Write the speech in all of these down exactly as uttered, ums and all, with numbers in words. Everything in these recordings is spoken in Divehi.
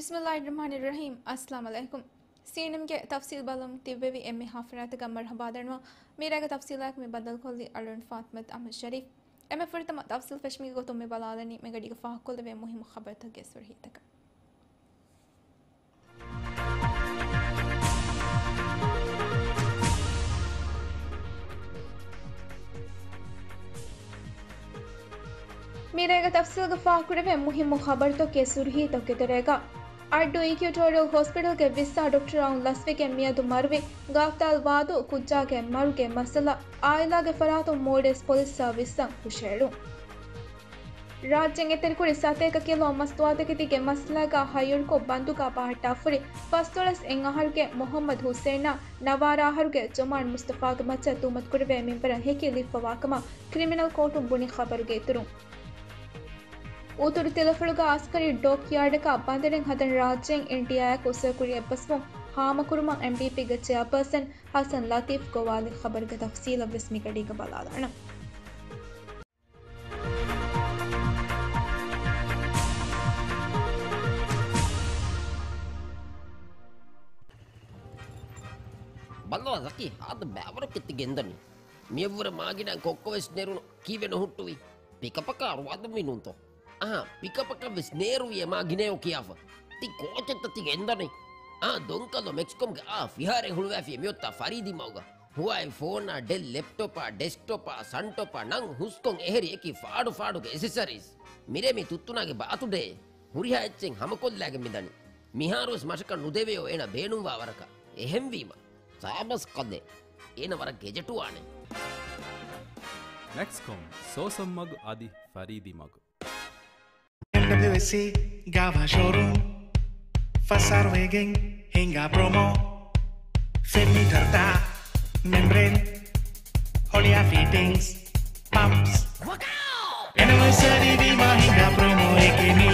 ބިސްމިއްލާހިއްރަޙްމާނިއްރަޙީމް. އައްސަލާމު ޢަލައިކުމް. ސީއެންއެމްގެ ތަފްސީލް ބަލަމުން ތިއްބެވި އެންމެ ހާފަރާތަކަށް މަރުޙަބާ ދަންނަވަން. މިރޭގެ ތަފްސީލާއެކު މި ބައްދަލުކޮށްލީ އަޅުން ފާތިމަތު އަޙްމަދު ޝަރީފް. އެންމެ ފުރަތަމަ ތަފްސީލް ފެށުމުގެ ގޮތުން މި ބަލާލަނީ މިގަޑީގަ ފާހަގަކޮށްލެވޭ މުހިއްމު ޚަބަރުތަކުގެ ސުރުޚީތަކަށް. މިރޭގެ ތަފްސީލްގަ ފާހަގަކުރެވޭ މުހިއްމު ޚަބަރުތަކުގެ ސުރުޚީތަކުގެ ތެރޭގަ، އައްޑޫ އީކިއުޓޯރިއަލް ހޮސްޕިޓަލްގެ ވިއްސާ ޑޮކްޓަރު އައުން ލަސްވެގެން މިއަދު މަރުވި ގާފްތާލް ވާދޫ ކުއްޖާގެ މަރުގެ މައްސަލަ އާއިލާގެ ފަރާތުން މޯލްޑިވްސް ޕޮލިސް ސަރވިސްއަށް ހުށަހެޅުން. ރާއްޖޭން އެތެރެކުރި ސަތޭކަ ކިލޯ މަސްތުވާތަކެތީގެ މައްސަލައިގަ ހައްޔަރުކޮށް ބަންދުގަ ބަހައްޓާފަހުރި ފަސްދޮޅަސް އެއް އަހަރުގެ މުޙައްމަދު ޙުސެއިނާ ނަވާރަ އަހަރުގެ ޖޮމާން މުސްތަފާގެ މައްޗަށް ތުހުމަތުކުރެވޭ މިންވަރަށް ހެކި ލިބިފަވާކަމަށް ކްރިމިނަލް ކޯޓުން ބުނި ޚަބަރުގެ އިތުރުން. އުތުރު ތިލަފުޅުގަ އަސްކަރީ ޑޮކްޔާޑަކަށް ބަނދަރެއް ހަދަން ރާއްޖޭން އިންޑިއާއަށް އުސޫލުކުރި އެއްބަސްވުން ހާމަކުރުމަށް އެމްޑީޕީގެ ޗެއާޕާސަން ޙަސަން ލަތީފް ގޮވާލި ޚަބަރުގެ ތަފްސީލަށްވެސް މިގަޑީގަ ބަލާލާނަން. ބައްލަވާ ޒަކީ، ހާދަ ބައިވަރަކަށް ތި ގެންދަނީ. މިއަށްވުރެ މާގިނައިން ކޮއްކޮވެސް ނެރުނު، ކީއްވެ ނުހުއްޓުވީ؟ ޕިކަޕަކާ އަރުވާލަންވީ ނޫންތޯ؟ އަހާ، ޕިކަޕަކަށްވެސް ނޭރުވިއޭ މާ ގިނައޯ ކިޔާފަ. ތި ކޯޗެއްތަ ތި ގެންދަނީ؟ އާ، ދޮންކަލޯ މެކްސްކޮމްގެ އާ ފިހާރައެއް ހުޅުވާފިޔޭ މިއޮތްތާ ފަރީދީ މަގުގަ. ހުވާއި ފޯނާ، ޑެލް ލެޕްޓޮޕާ، ޑެސްކްޓޮޕާ، ސަންޓޮޕާ ނަން ހުސްކޮން އެހެރި އެކި ފާޑު ފާޑުގެ އެސެސަރީސް. މިރޭ މީ ތުއްތުނާގެ ބާތުޑޭ. ހުރިހާ އެއްޗެއް ހަމަކޮށްލާގެން މިދަނީ. މިހާރުވެސް މަށަކަށް ނުދެވެޔޯ އޭނަ ބޭނުންވާ ވަރަކަށް. އެހެންވީމަ. ސާބަސް ކަލޭ. އޭނަ ވަރަށް ގެޖެޓުވާނެ. މެކްސްކޮމް، ސޯސަން މަގު އަދި ފަރީދީ މަގު. އެމްޑަބްލިއުއެސްސީ ގާވާ ޝޯރޫމް. ފަސް އަހަރު ވެގެން ހިނގާ ޕްރޮމޯ. ފެން މީޓަރުތައް، މެމްބްރޭން، ހޮޅިއާ ފިޓިންގްސް، ޕަމްޕްސް. އެނިވަރސަރީ ވީމާ ހިނގާ ޕްރޮމޯއެކޭ މީ.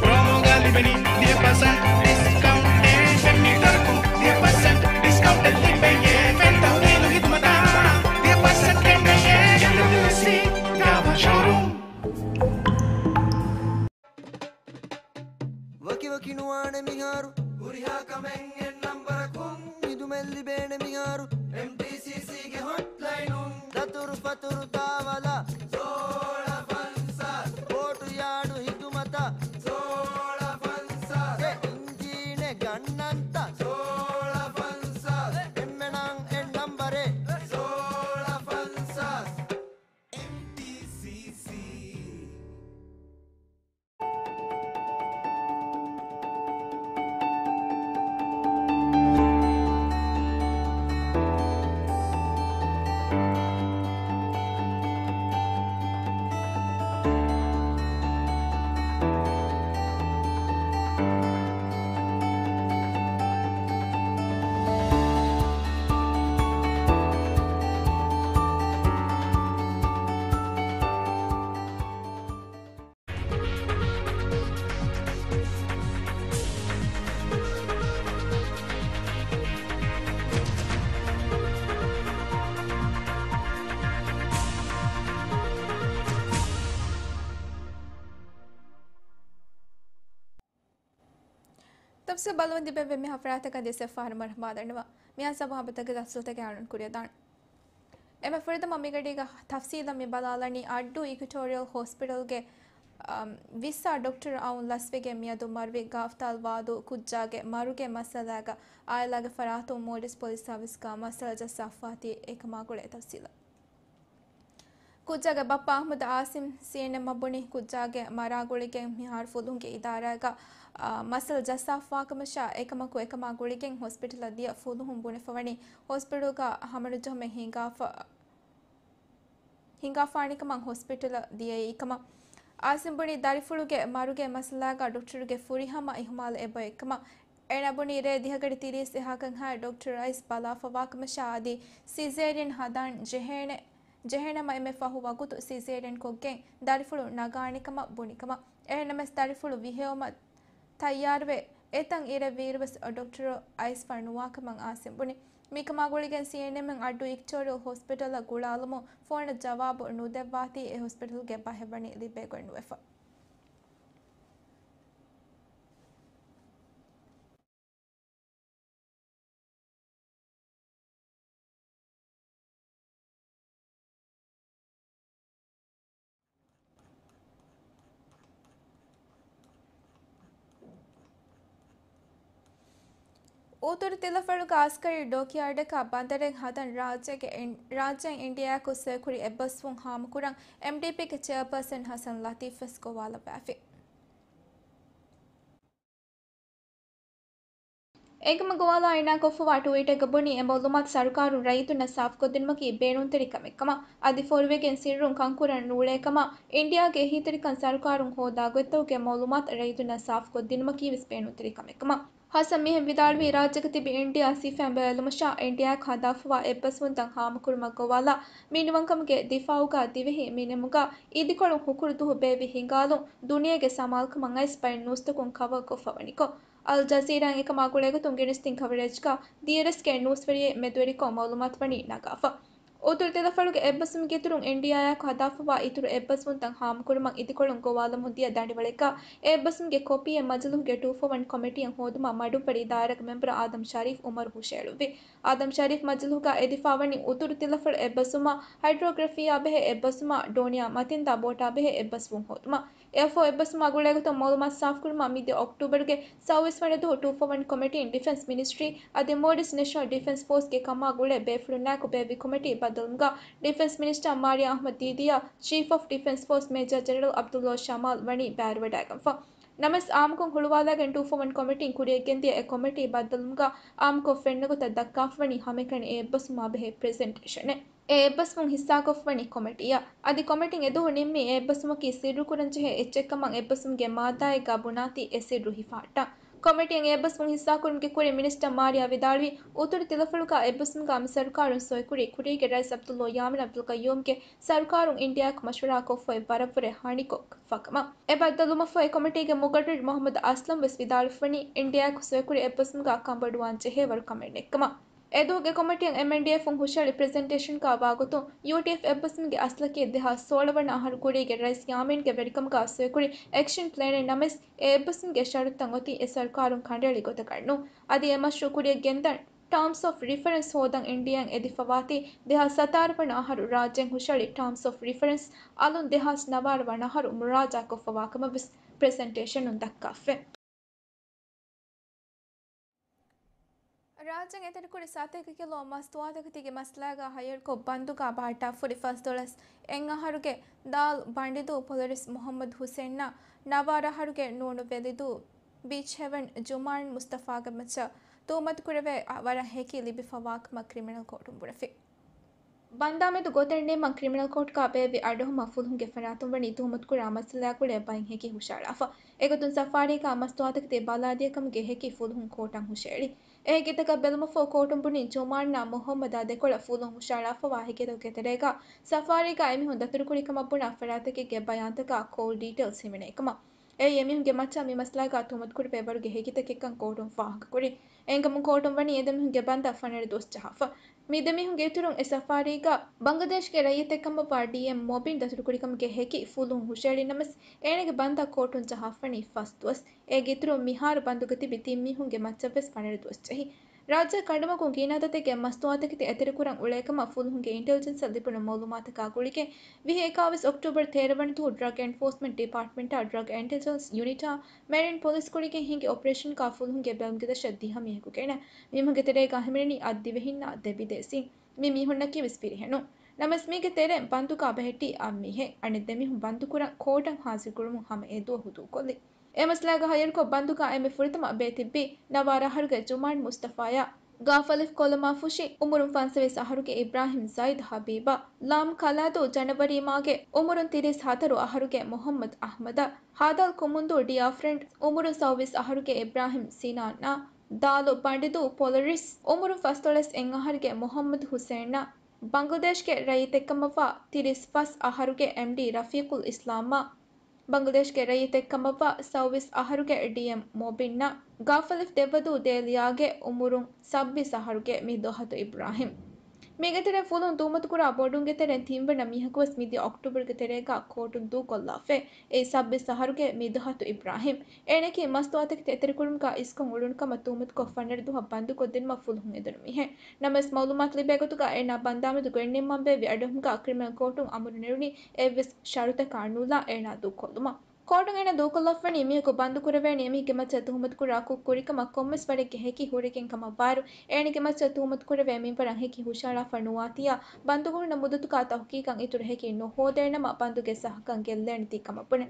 ޕްރޮމޯގަ ލިބެނީ ދިހަ ޕަސެންޓް ޑިސްކައުންޓެއް. ފެން މީޓަރަކުން ދިހަ ޕަސެންޓް ޑިސްކައުންޓެއް ލިބެޔޭ. ފެން ތަހުލީލު ހިދުމަތަށް ދިހަ ޕަސެންޓް ކެނޑެޔޭ. އެމްޑަބްލިއުއެސްސީ ގާވާ ޝޯރޫމް. ވަކި ވަކި ނުވާނެ މިހާރު. ހުރިހާ ކަމެއް އެއް ނަންބަރަކުން. ހިދުމަތް ލިބޭނެ މިހާރު. އެމްޓީސީސީގެ ހޮޓްލައިނުން. ދަތުރު ފަތުރު ދާވަލާ. ސޯޅަ ފަންސާސް. ބޯޓު ޔާޑު ހިދުމަތަށް. ސޯޅަ ފަންސާސް. އެ އިންޖީނެއް ގަންނަންތަ؟ ސޯޅަ ފަންސާސް. އެންމެނަށް އެއް ނަންބަރެއް. ސޯޅަ ފަންސާސް. އެމްޓީސީސީ. ތަފްސީލް ބަލަމުން ތިބެވި މި ހަފްރާތަކަށް ދެސަފާރަ މަރުޙަބާ ދަންނަވަން. މިހާ ސަބަހަބަތަކެ ތަފްސީލްތަކެއް އަޅުން ކުރިއަށް ދާން. އެންމެ ފުރަތަމަ މިގަޑީގަ ތަފްސީލަށް މި ބަލާލަނީ އައްޑޫ އީކިއުޓޯރިއަލް ހޮސްޕިޓަލްގެ، އަމް، ވިއްސާ ޑޮކްޓަރު އައުން ލަސްވެގެން މިއަދު މަރުވި ގާފްތާލް ވާދޫ ކުއްޖާގެ މަރުގެ މައްސަލާގަ އާއިލާގެ ފަރާތުން މޯލްޑިވްސް ޕޮލިސް ސާވިސްގަ މައްސަލަ ޖައްސާފައިތީ އެކަމާ ގުޅޭ ތަފްސީލަށް. ކުއްޖާގެ ބައްޕަ އަޙްމަދު އާސިމް ސީއެންއެމްއަށް ބުނި، ކުއްޖާގެ މަރާ ގުޅިގެން މިހާރު ފުލުހުންގެ އިދާރާގަ، އާ، މައްސަލަ ޖައްސާފަވާކަމަށާ، އެކަމަކު އެކަމާ ގުޅިގެން ހޮސްޕިޓަލަށް ދިޔަ ފުލުހުން ބުނެފަވަނީ ހޮސްޕިޓަލުގަ ހަމަނުޖެހުމެއް ހިނގާފަ، ހިނގާފާނެކަމަށް ހޮސްޕިޓަލަށް ދިޔައީކަމަށް. އާސިމް ބުނީ ދަރިފުޅުގެ މަރުގެ މައްސަލާގަ ޑޮކްޓަރުގެ ފުރިހަމަ އިހުމާލު އެބައޮތްކަމަށް. އޭނަ ބުނީ ރޭ ދިހަގަޑި ތިރީސް އެހާކަންހާއި ޑޮކްޓަރު އައިސް ބަލާފަވާކަމަށާ އަދި ސިޒޭރިއަން ހަދާން ޖެހޭނެ، ޖެހޭނަމަ އެންމެ ފަހު ވަގުތު ސިޒޭރިއަން ކޮށްގެން ދަރިފުޅު ނަގާނެކަމަށް ބުނިކަމަށް. އެހެންނަމަވެސް ދަރިފުޅު ވިހެއުމަށް ތައްޔާރުވެ އެތަން އިރެއް ވީއިރުވެސް ޑޮކްޓަރު އައިސް ފަންނުވާކަމަށް އާސިމް ބުނި. މިކަމާ ގުޅިގެން ސީއެންއެމް އައްޑޫ އީކިއުޓޯރިއަލް ހޮސްޕިޓަލަށް ގުޅާލުމުން ފޯނަށް ޖަވާބު ނުދެއްވާތީ އެ ހޮސްޕިޓަލްގެ ބަހެއް ވަނީ ލިބޭ ގޮތް ނުވެފަ. އުތުރު ތިލަފަޅުގެ އަސްކަރީ ޑޮކްޔާޑަކާ ބަނދަރެއް ހަދަން ރާއްޖޭގެ އިން-، ރާއްޖޭން އިންޑިއާއަކު ސޮއިކުރި އެއްބަސްވުން ހާމަކުރަން އެމްޑީޕީގެ ޗެއާޕާސަން ހަސަން ލަތީފް ވެސް ގޮވާލައްވައިފި. އެކަމަށް ގޮވާލާ އިނާކޮށްފަވާ ޓުވީޓެއްގަ ބުނީ، އެ މައުލޫމާތު ސަރުކާރުން ރައްޔިތުންނަށް ސާފުކޮށްދިނުމަކީ ބޭނުންތެރި ކަމެއްކަމަށް. އަދި ފޯރުވެގެން ސިއްރުން ކަންކުރަން ނޫޅޭކަމަށް، އިންޑިއާގެ އެހީތެރިކަން ސަރުކާރުން ހޯދާ ގޮތްތަކުގެ މައުލޫމާތު ރައްޔިތުންނަށް ސާފުކޮށްދިނުމަކީވެސް ބޭނުންތެރި ކަމެއްކަމަށް. ހަސަން މިހެން ވިދާޅުވީ، ރާއްޖޭގަ ތިބި އިންޑިއާ ސިފައިން ބައިވެއްލުމަށާ އިންޑިއާއަކު ހަދާފަވާ އެއްބަސްވުންތައް ހާމަކުރުމަށް ގޮވާލާ މިނިވަންކަމުގެ ދިފާއުގަ ދިވެހި މިނިމުގަ އިދިކޮޅުން ހުކުރު ދުހު ބޭއްވި ހިނގާލުން ދުނިޔޭގެ ސަމާލުކަމަށް އައިސް ބައެއް ނޫސްތަކުން ކަވަރ ކޮށްފަވަނިކޮށް، އަލް ޖަޒީރާއިން އެކަމާ ގުޅޭގޮތުން ގިނަސްތިން ކަވަރޭޖްގަ ދިޔަރަސްގެ ނޫސްވެރިއެއް މެދުވެރިކޮށް މައުލޫމާތުވަނީ ނަގާފަ. އުތުރު ތިލަފަޅުގެ އެއްބަސްވުމުގެ އިތުރުން އިންޑިއާއާއެކު ހަދާފަވާ އިތުރު އެއްބަސްވުންތައް ހާމަކުރުމަށް އިދިކޮޅުން ގޮވާލަމުން ދިޔަ ދަނޑިވަޅެއްގަ އެ އެއްބަސްވުމުގެ ކޮޕީއެއް މަޖިލީހުގެ ޓޫ ފޯ ވަން ކޮމިޓީއަށް ހޯދުމަށް މަޑުން ވަނީ ދާއިރާގެ މެމްބަރ އާދަމް ޝަރީފް އުމަރު ހުށައެޅުއްވި. އާދަމް ޝަރީފް މަޖިލީހުގަ އެދިފާވަނީ އުތުރު ތިލަފަޅު އެއްބަސްވުމަށް ހައިޑްރޯގްރަފީއާ ބެހޭ އެއްބަސްވުމާ ޑޯނިޔާ މަތިންދާ ބޯޓާ ބެހޭ އެއްބަސްވުން ހޯދުމަށް. އެއަށްފަހު އެއްބަސްވުމާ ގުޅޭގޮތުން މައުލޫމާތު ސާފުކުރުމަށް މިދިޔަ އޮކްޓޫބަރުގެ ސައުވީސް ވަނަ ދުވަހު ޓޫ ފޯ ވަން ކޮމިޓީން ޑިފެންސް މިނިސްޓްރީ އަދި މޯލްޑިވްސް ނެޝަނަލް ޑިފެންސް ފޯސްގެ ކަމާ ގުޅޭ ބޭފުޅުންނާއެކު ބޭއްވި ކޮމިޓީ ބައްދަލުވުމުގަ ޑިފެންސް މިނިސްޓަރ މާރިޔާ އަޙްމަދު ދީދީއާ ޗީފް އޮފް ޑިފެންސް ފޯސް މޭޖަރ ޖެނެރަލް އަބްދުﷲ ޝަމާލް ވަނީ ބައިވެވަޑައިގަންފަ. ނަމަވެސް އާއްމުކޮށް ހުޅުވާލައިގެން ޓޫ ފޯ ވަން ކޮމިޓީން ކުރިޔަށްގެންދިޔަ އެ ކޮމިޓީ ބައްދަލުވުމުގަ އާއްމުކޮށް ފެންނަ ގޮތަށް ދައްކާފަވަނީ ހަމައެކަނި އެ އެއްބަސްވުމާ ބެހޭ ޕްރެޒެންޓޭޝަނެއް. އެ އެއްބަސްވުން ހިއްސާކޮށްފަވަނީ ކޮމިޓީއަށް. އަދި ކޮމިޓީން އެދުވަހު ނިންމީ އެ އެއްބަސްވުމަކީ ސިއްރުކުރަންޖެހޭ އެއްޗެއްކަމަށް އެއްބަސްވުމުގެ މާއްދާއެއްގަ ބުނާތީ އެ ސިއްރު ހިފަހައްޓަން. ކޮމިޓީން އެ އެއްބަސްވުން ހިއްސާކުރުމުގެ ކުރިން މިނިސްޓަރ މާރިޔާ ވިދާޅުވީ، އުތުރު ތިލަފަޅުގަ އެއްބަސްވުމުގަ މި ސަރުކާރުން ސޮއިކުރީ ކުރީގެ ރައީސް އަބްދުﷲ ޔާމީން އަބްދުލް ޤައްޔޫމްގެ ސަރުކާރުން އިންޑިއާއަކު މަޝްވަރާކޮށްފައި ވަރަށްވުރެ ހަނިކޮށްފަ ކަމަށް. އެ ބައްދަލުވުމަށްފަހު އެ ކޮމިޓީގެ މުގައްރަރު މުޙައްމަދު އަސްލަމް ވެސް ވިދާޅުވެފަވަނީ، އިންޑިއާއަކު ސޮއިކުރި އެއްބަސްވުމުގަ ކަންބޮޑުވާން ޖެހޭވަރު ކަމެއް ނެތްކަމަށް. އެދުވަހުގެ ކޮމިޓީއަށް އެމްއެންޑީއެފުން ހުށަހެޅި ޕްރެޒެންޓޭޝަންގަ ވާގޮތުން، ޔޫޓީއެފް އެއްބަސްވުމުގެ އަސްލަކީ ދެހާސް ސޯޅަ ވަނަ އަހަރު ކުރީގެ ރައީސް ޔާމީންގެ ވެރިކަމުގަ ސޮއިކުރި އެކްޝަން ޕްލޭނެއް ނަމަވެސް، އެ އެއްބަސްވުމުގެ ޝަރުތުތައް އޮތީ އެ ސަރުކާރުން ކަނޑައެޅި ގޮތަކަށް ނޫން. އަދި އެ މަޝްރޫއު ކުރިޔަށް ގެންދަން ޓާމްސް އޮފް ރިފަރެންސް ހޯދަން އިންޑިއާއިން އެދިފަވާތީ ދެހާސް ސަތާރަ ވަނަ އަހަރު ރާއްޖޭން ހުށަހެޅި ޓާމްސް އޮފް ރިފަރެންސް އަލުން ދެހާސް ނަވާރަ ވަނަ އަހަރު މުރާޖާކޮށްފަވާ ކަމަށް ވެސް ޕްރެޒެންޓޭޝަނުން ދައްކާފަވޭ. ރާއްޖޭން އެތެރެކުރި ސަތޭކަ ކިލޯ މަސް ދުވާތަކެތީގެ މައްސަލާގަ ހައްޔަރުކޮށް ބަންދުގަ ބަހައްޓާފަ ހުރި ފަސްދޮޅަސް އެއް އަހަރުގެ ދާލު ބަނޑިދޫ ޕޮލިސް މުޙައްމަދު ހުސެންއާ، ނަވާރަ އަހަރުގެ ނޫނު ވެލިދޫ ބީޗް ހެވަން ޖުމާން މުސްތަފާގެ މައްޗަށް ތުހުމަތުކުރެވޭ ވަރަށް ހެކި ލިބިފަވާކަމަށް ކްރިމިނަލް ކޯޓުން ބުނެފި. ބަންދާމެދު ގޮތެއް ނިންމަން ކްރިމިނަލް ކޯޓުގަ ބޭއްވި އަޑުއެހުމަށް ފުލުހުންގެ ފަރާތުން ވަނީ ތުހުމަތުކުރާ މައްސަލާގުޅޭ ބައެއް ހެކި ހުށައަޅާފަ. އެގޮތުން ސަފާރީގަ މަސްތުވާތަކެތި ބަލާދިޔަކަމުގެ ހެކި ފުލުހުން ކޯޓަށް ހުށައެޅި. އެ ހެކިތަކަށް ބެލުމަށްފަހު ކޯޓުން ބުނީ ޖުމާންއާ މުޙައްމަދާ ދެކޮޅަށް ފުލުހުން ހުށައަޅާފަވާ ހެކިތަކުގެ ތެރޭގަ ސަފާރީގަ އެމީހުން ދަތުރުކުރިކަމަށް ބުނާ ފަރާތެކެއްގެ ބަޔާންތަކާ ކޯލް ޑީޓެއިލްސް ހިމެނޭ ކަމަށް. އެއީ އެމީހުންގެ މައްޗަށް މި މައްސަލާގަ ތުހުމަތުކުރެވޭ ވަރުގެ ހެކިތަކެއްކަން ކޯޓުން ފާހަގަކުރި. އެނގުމުން ކޯޓުން ވަނީ އެ ދެމީހުންގެ ބަންދާ ފަނަރަ ދުވަސް ޖަހާފަ. މި ދެމީހުންގެ އިތުރުން އެ ސަފާރީގަ ބަންގްލަދޭޝްގެ ރައްޔިތެއްކަމަށްވާ ޑީއެމް މޮބިން ދަތުރުކުރިކަމުގެ ހެކި ފުލުހުން ހުށައެޅި ނަމަވެސް، އޭނާގެ ބަންދާ ކޯޓުން ޖަހާފަވަނީ ފަސް ދުވަސް. އޭގެ އިތުރުން މިހާރު ބަންދުގަ ތިބި ތިން މީހުންގެ މައްޗަށްވެސް ފަނަރަ ދުވަސް ޖެހި. ރާއްޖެ ކަނޑުމަގުން ގިނަ އަދަދެއްގެ މަސްތުވާތަކެތި އެތެރެކުރަން އުޅޭކަމަށް ފުލުހުންގެ އިންޓެލިޖެންސަށް ލިބުނު މައުލޫމާތަކާ ގުޅިގެން، ވިހި އެކާވީސް އޮކްޓޫބަރު ތޭރަ ވަނަ ދުވަހު ޑްރަގް އެންފޯސްމަންޓް ޑިޕާޓްމަންޓާ ޑްރަގް އިންޓެލިޖެންސް ޔުނިޓާ މެރިން ޕޮލިސް ގުޅިގެން ހިނގި އޮޕަރޭޝަންގަ ފުލުހުންގެ ބެލުމުގެ ދަށަށް ދިހަ މީހަކު ގެނަ. މީހުންގެ ތެރޭގަ ހިމެނެނީ އަށް ދިވެހިންނާ ދެ ބިދޭސީން. މި މީހުންނަކީވެސް ފިރިހެނުން. ނަމަވެސް މީގެ ތެރެއިން ބަންދުގަ ބެހެއްޓީ އަށް މީހެއް. އަނެއް ދެ މީހުން ބަންދުކުރަން ކޯޓަށް ހާޒިރުކުރުމުން ހަމަ އެ ދުވަހު ދޫކޮށްލި. އެ މައްސަލާގަ ހައްޔަރުކޮށް ބަންދުގަ އެންމެ ފުރަތަމަ ބޭ ތިއްބީ ނަވާރަ އަހަރުގެ ޖުމާން މުސްތަފާއާ، ގާފަލިފް ކޮލަމާފުށި އުމުރުން ފަންސަވީސް އަހަރުގެ އިބްރާހިމް ޒައިދް ހަބީބާ، ލާމް ކަލާދޫ ޖަނަވަރީމާގެ އުމުރުން ތިރީސް ހަތަރު އަހަރުގެ މުހައްމަދު އަހްމަދާ، ހާދަލް ކުމުންދޫ ޑިއާ ފްރެންޑް އުމުރުން ސައުވީސް އަހަރުގެ އިބްރާހިމް ސިނާންއާ، ދާލު ބަނޑިދޫ ޕޮލަރިސް އުމުރުން ފަސްދޮޅަސް އެއް އަހަރުގެ މުހައްމަދު ހުސެންއާ، ބަންގްލަދޭޝްގެ ރައްޔިތެއްކަމަށްވާ ތިރީސް ފަސް އަހަރުގެ އެމްޑީ ރަފީޤުލް އިސްލާމާ، ބަނގްލަދޭޝްގެ ރައްޔިތެއްކަމަށްވާ ސައުވީސް އަހަރުގެ ޑީއެމް މޮބިންއާ، ގާފަލިފް ދެއްވަދޫ ދޭލިޔާގެ އުމުރުން ސައްބީސް އަހަރުގެ މީ ދުހަތު އިބްރާހިމް. މީގެ ތެރެއިން ފުލުން ތުހުމަތުކުރާ ބޮޑުންގެ ތެރެއިން ތިންވަނަ މީހަކުވެސް މިދިޔަ އޮކްޓޫބަރުގެ ތެރޭގަ ކޯޓުން ދޫކޮށްލާފައި. އެއީ ސައްބީސް އަހަރުގެ މީ ދުހަތު އިބްރާހިމް. އޭނައަކީ މަސްތުވާތަކެތި އެތެރެކުރުމުގަ އިސްކޮށް އުޅުނު ކަމަށް ތުހުމަތުކޮށް ފަނަރަ ދުވަހަށް ބަންދުކޮށްދިނުމަށް ފުލުހުން އެދުނު މީހެއް. ނަމަވެސް މައުލޫމާތު ލިބޭ ގޮތުގަ އޭނާ ބަންދާމެދު ގޮތްނިންމަން ބޭއްވި އަޑުއެހުމުގަ ކްރިމިނަލް ކޯޓުން އަމުރު ނެރުނީ އެއްވެސް ޝަރުތަކާ ނުލާ އޭނާ ދޫކޮށްލުމަށް. ކޯޓުން އޭނަ ދޫކޮށްލައްވަނީ މީހަކު ބަންދުކުރެވޭނެ މީހެއްގެ މައްޗަށް ތުހުމަތުކުރާ ކުށް ކުރިކަމަށް ކޮންމެސް ވަރެއްގެ ހެކި ހުރިގެން ކަމަށް ވާއިރު، އޭނަގެ މައްޗަށް ތުހުމަތުކުރެވޭ މިންވަރަށް ހެކި ހުށަހަޅާފަ ނުވާތީއާ، ބަންދުގަ ހުންނަ މުއްދަތުގަ ތަހުޤީޤަށް އިތުރު ހެކި ނުހޯދޭނަމަ ބަންދުގެ ސަހަކަށް ގެއްލޭނެތީ ކަމަށް ބުނެ.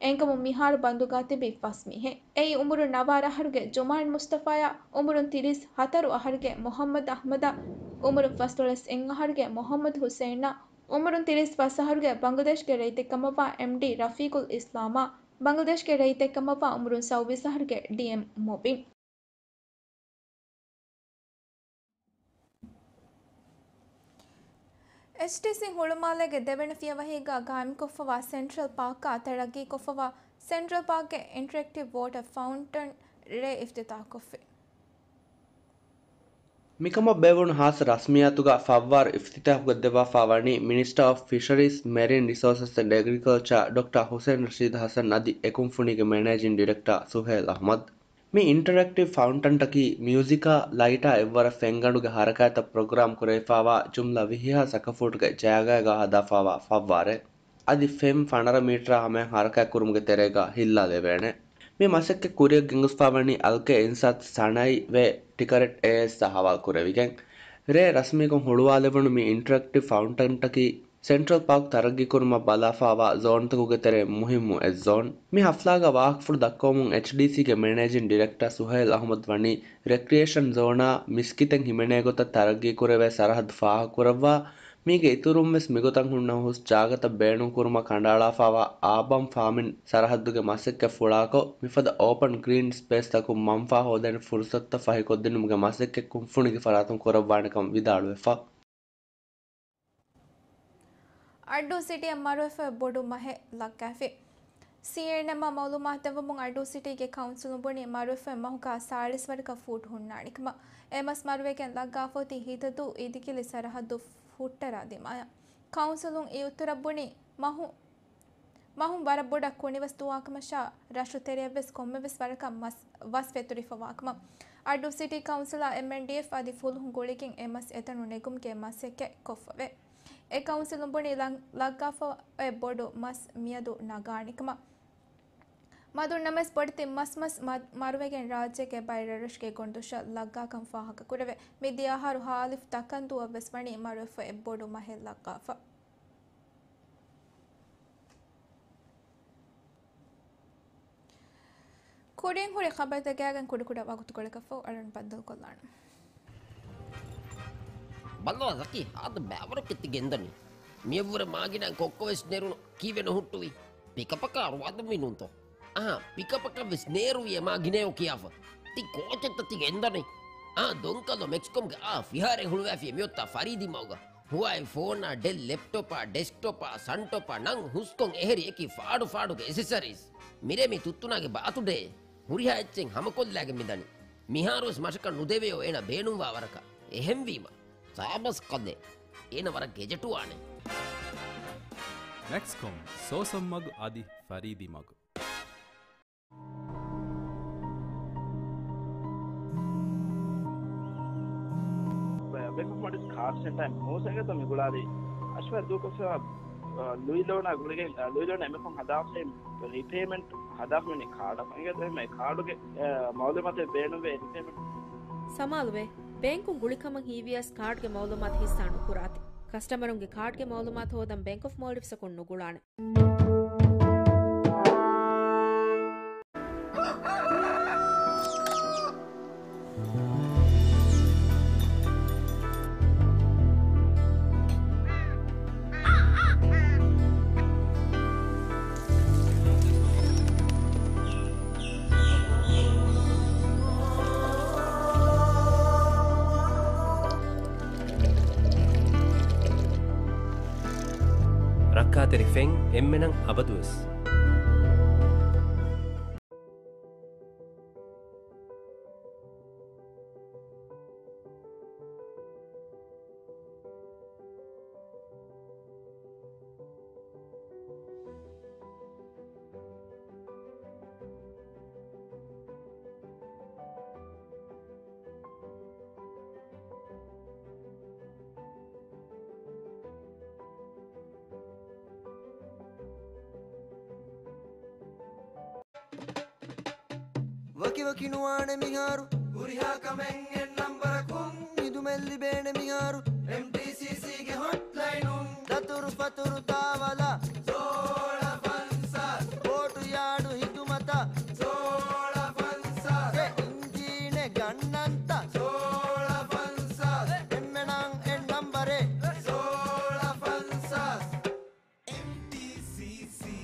އެހެންކަމުން މިހާރު ބަންދުގަ ތިބި ފަސް މީހެއް. އެއީ އުމުރުން ނަވާރަ އަހަރުގެ ޖުމާން މުޞްޠަފާއާ، އުމުރުން ތިރީސް ހަތަރު އަހަރުގެ މުޙައްމަދު އަޙްމަދާ، އުމުރުން ފަސްދޮޅަސް އަހަރުގެ މުޙައްމަދު ޙުސައިނާ، އުމުރުން ތިރީސް ފަސް އަހަރުގެ ބަނގްލަދޭޝްގެ ރައްޔިތެއް ކަމަށްވާ އެމްޑީ ރަފީޤުލް އިސްލާމާ، ބަނގްލަދޭޝްގެ ރައްޔިތެއް ކަމަށްވާ އުމުރުން ސައުވީސް އަހަރުގެ ޑީއެމް މުބީން. އެޗްޑީސީ ހުޅުމާލޭގެ ދެވަނަ ފިޔަވަހީގަ ގާއިމްކޮށްފަވާ ސެންޓްރަލް ޕާކާ ތަރައްގީކޮށްފަވާ ސެންޓްރަލް ޕާކްގެ އިންޓަރެކްޓިވް ވޯޓަރ ފައުންޓަން ރޭ އިފްތިތާޙްކޮށްފި. މިކަމަށް ބޭއްވުނު ހާއްސަ ރަސްމިއްޔާތުގަ ފައްވާރު އިފްތިތާޙުކޮށްދެއްވާފަ ވަނީ މިނިސްޓަރ އޮފް ފިޝަރީޒް، މެރިން ރިސޯސަސް އެންޑް އެގްރިކަލްޗާ ޑޮކްޓަރ ހުސެން ރަޝީދު ޙަސަން އަދި އެކުންފުނީގެ މެނޭޖިން ޑިރެކްޓަރ ސުހޭލް އަޙްމަދު. މި އިންޓަރެކްޓިވް ފައުންޓަންޓަކީ މިއުޒިކާ، ލައިޓާ އެއްވަރަށް ފެންގަނޑުގެ ހަރަކާތްތައް ޕްރޮގްރާމް ކުރެވިފައިވާ ޖުމްލަ ވިހިހާސް އަކަފޫޓުގެ ޖާގައިގަ ހަދާފައިވާ ފައްވާރެއް. އަދި ފެން ފަނަރަ މީޓަރާ ހަމަޔަށް ހަރަކާތްކުރުމުގެ ތެރޭގަ ހިއްލާލެވޭނެ. މި މަސައްކަތް ކުރިއަށް ގެންގޮސްފައިވަނީ އަލްކެ އިންސާތު ސަނައި ވޭ ޓިކަރެޓް އޭއެސްއާ ހަވާލު ކުރެވިގެން. ރޭ ރަސްމީކޮށް ހުޅުވާލެވުނު މި އިންޓަރެކްޓިވް ފައުންޓަންޓަކީ ސެންޓްރަލް ޕާކް ތަރައްގީކުރުމަށް ބަލާފައިވާ ޒޯންތަކުގެ ތެރޭ މުހިއްމު އެއް ޒޯން. މި ހަފްލާގަ ވާހަކަފުޅު ދައްކަވަމުން އެޗްޑީސީގެ މެނޭޖިން ޑިރެކްޓަރ ސުހައިލް އަޙްމަދު ވަނީ ރެކްރިއޭޝަން ޒޯނާ މިސްކިތެއް ހިމެނޭ ގޮތަށް ތަރައްގީކުރެވޭ ސަރަހައްދު ފާހަގަކުރައްވާ، މީގެ އިތުރުން ވެސް މިގޮތަށް ހުންނަ ހުސް ޖާގަތައް ބޭނުންކުރުމަށް ކަނޑައަޅާފައިވާ އާބަން ފާމިން ސަރަހައްދުގެ މަސައްކަތް ފުޅާކޮށް، މިފަދަ އޯޕަން ގްރީން ސްޕޭސްތަކުން މަންފާ ހޯދޭނެ ފުރުސަތުތައް ފަހިކޮށްދިނުމުގެ މަސައްކަތް ކުންފުނީގެ ފަރާތުން ކުރައްވާނެކަން ވިދާޅުވެފަ. އައްޑޫ ސިޓީއަށް މަރުވެފަ ބޮޑު މަހެއް ލައްގާފި. ސީއެންއެމްއަށް މައުލޫމާތު ދެއްވުމުން އައްޑޫ ސިޓީގެ ކައުންސިލުން ބުނީ މަރުވެފަ މަހުގަ ސާޅީސް ވަރަކަށް ފޫޓް ހުންނާނެ ކަމަށް. އެ މަސް މަރުވެގެން ލައްގާފަ އޮތީ ހިތަދޫ އިދިކިލި ސަރަހައްދު ހުއްޓަރާ ދިމާޔަށް. ކައުންސިލުން އިއުތުރަށް ބުނީ މަހު، މަހުން ވަރަށް ބޮޑަށް ކުނިވެސް ދުވާކަމަށާ، ރަށު ތެރެއަށްވެސް ކޮންމެވެސް ވަރަކަށް މަސް ވަސް ފެތުރިފަވާކަމަށް. އައްޑޫ ސިޓީ ކައުންސިލާ އެމްއެންޑީއެފް އަދި ފުލުހުން ގުޅިގެން އެ މަސް އެތަނުން ނެގުމުގެ މަސައްކަތް ކޮށްފަވޭ. އެ ކައުންސިލުން ބުނީ ލަން-، ލައްގާފަ އޮތް ބޮޑު މަސް މިއަދު ނަގާނެ ކަމަށް. މަދުންނަމަވެސް ބޮޑެތި މަސް މަސް މަ-، މަރުވެގެން ރާއްޖޭގެ ބައެއް ރަށްރަށުގެ ގޮނޑުށަށް ލައްގާކަން ފާހަގަކުރެވޭ. މި ދިޔަ އަހަރު ހާލިފް ތަކަންދޫއަށްވެސް ވަނީ މަރުވެފަ އޮތް ބޮޑު މަހެއް ލައްގާފަ. ކުރިން ހުރި ޚަބަރުތަކާގެން ކުޑަކުޑަ ވަގުތުކޮޅަކަށްފަހު އަޅުން ބައްދަލުކޮށްލާނަން. ބަލާ ޒަކީ، ހާދަ ބައިވަރު ކެތި ގެންދަނީ. މިއަށްވުރެ މާގިނަ ކޮއްކޮވެސް ނެރުނު ކީއްވެ ނުހުއްޓުވީ؟ ޕިކަޕަކާ ރުވާދަންވީ ނޫންތޯ؟ އާ، ޕިކަޕަކަށްވެސް ނޭރުވި އެ މާގިނައޯ ކިޔާފަ. ތި ކޯޗެއްތަ ތި ގެންދަނީ؟ އާ، ދޮންކަލޯ މެކްސްކޮމްގެ އާ ފިހާރައެއް ހުޅުވާފި މިއޮތާ ފަރީދީ މަގުގަ. ހުވާއި ފޯނާ، ޑެލް ލެޕްޓޮޕާ، ޑެސްކްޓޮޕާ، ސަންޓޮޕާ ނަން ހުސްކޮށް އެހެރި އެކި ފާޑު ފާޑުގެ އެސެސަރީސް. މިރޭ މި ތުއްތުނާގެ ބާތުޑޭ. ހުރިހާ އެއްޗެއް ހަމަކޮށްލާގެން މިދަނީ. މިހާރުވެސް މަށަކަށް ނުދެވެޔޯ އޭނަ ބޭނުންވާ ވަރަކަށް. އެހެންވީމަ. ސާބަސް ކަލޭ. އޭނަ ވަރަށް ގެޖެޓުވާނެ. މެކްސްކޮމް، ސޯސަން މަގު އަދި ފަރީދީ މަގު. ބޭކް އޮފް މޯލްޑިވްސް ކާޑް ސެންޓަރ މޫސަގެތަ މިގުޅާލީ އަޝްވަ ދޫކޮށްފަ، އަ، ލުއި ލޯނާ ގުޅިގެން، އަ، ލުއި ލޯނާ އެމެކޮން ހަދާފައި ރީޕޭމަންޓް ހަދާފަ މި ކާޑަށް އެނގޭތޯ އެހެން ކާޑުގެ، އަ، މައުލޫމާތެއް ބޭނުންވޭ ރީޕޭމަންޓް. ސަމާލުވޭ، ބޭންކުން ގުޅިކަމަށް ހީވިޔަސް ކާޑްގެ މައުލޫމާތު ހިއްސާ ނުކުރާތި. ކަސްޓަމަރުންގެ ކާޑްގެ މައުލޫމާތު ހޯދަން ބޭންކް އޮފް މޯލްޑިވްސްއަކުން ނުގުޅާނެ. ރައްކާތެރި ފެން އެންމެނަށް އަބަދުވެސް. އިވަކި ނުވާނެ މިހާރު. ހުރިހާ ކަމެއް އެއް ނަންބަރަކުން. ހިދުމަތް ލިބޭނެ މިހާރު. އެމްޓީސީސީގެ ހޮޓްލައިނުން. ދަތުރު ފަތުރު ދާވަލާ. ސޯޅަ ފަންސާސް. ބޯޓު ޔާޑު ހިދުމަތަށް. ސޯޅަ ފަންސާސް. އެ އިންޖީނެއް ގަންނަންތަ؟ ސޯޅަ ފަންސާސް. އެންމެނަށް އެއް ނަންބަރެއް. ސޯޅަ ފަންސާސް. އެމްޓީސީސީ.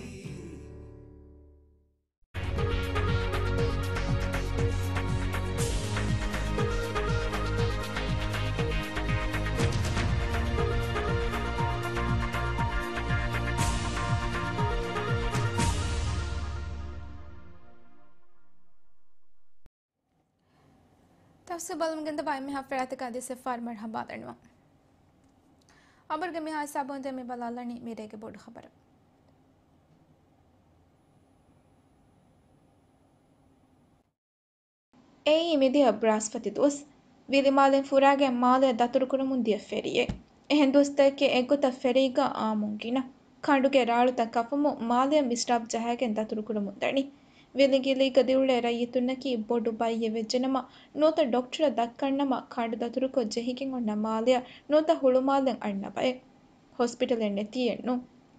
ތަފްސީލް ބަލަމުން ގެންދަވާ އެންމެހާ ފަރާތަކާ ދިސް އެފްއާރް މަރުޙަބާ ދަންނަވަން. އަނބުރުގެ މިހާ ހިސާބުން ދެން މި ބަލާލަނީ މިރޭގެ ބޮޑު ޚަބަރު. އެއީ މިދިޔަ ބްރާސްފަތި ދުވަސް. ވިލިމާލެން ފުރާގެން މާލެއަށް ދަތުރުކުރަމުން ދިޔަ ފެރީއެއް. އެހެން ދުވަސްތަކެއް އެއްގޮތަށް ފެރީގަ އާއްމުން ގިނަ. ކަނޑުގެ ރާޅުތައް ކަފަމުން މާލެއަށް މިސްރާބް ޖަހައިގެން ދަތުރުކުރަމުން ދަނީ. ވިލިގިލީގަ ދިއުޅޭ ރައްޔިތުންނަކީ ބޮޑު ބައްޔެއް ވެއްޖެނަމަ، ނުވަތަ ޑޮކްޓަރަށް ދައްކަންނަމަ ކަނޑު ދަތުރުކޮށް ޖެހިގެން އޮންނަ މާލެއަށް ނުވަތަ ހުޅުމާލެއް އަންނަ ބައެއް. ހޮސްޕިޓަލެއް ނެތީއެއްނު.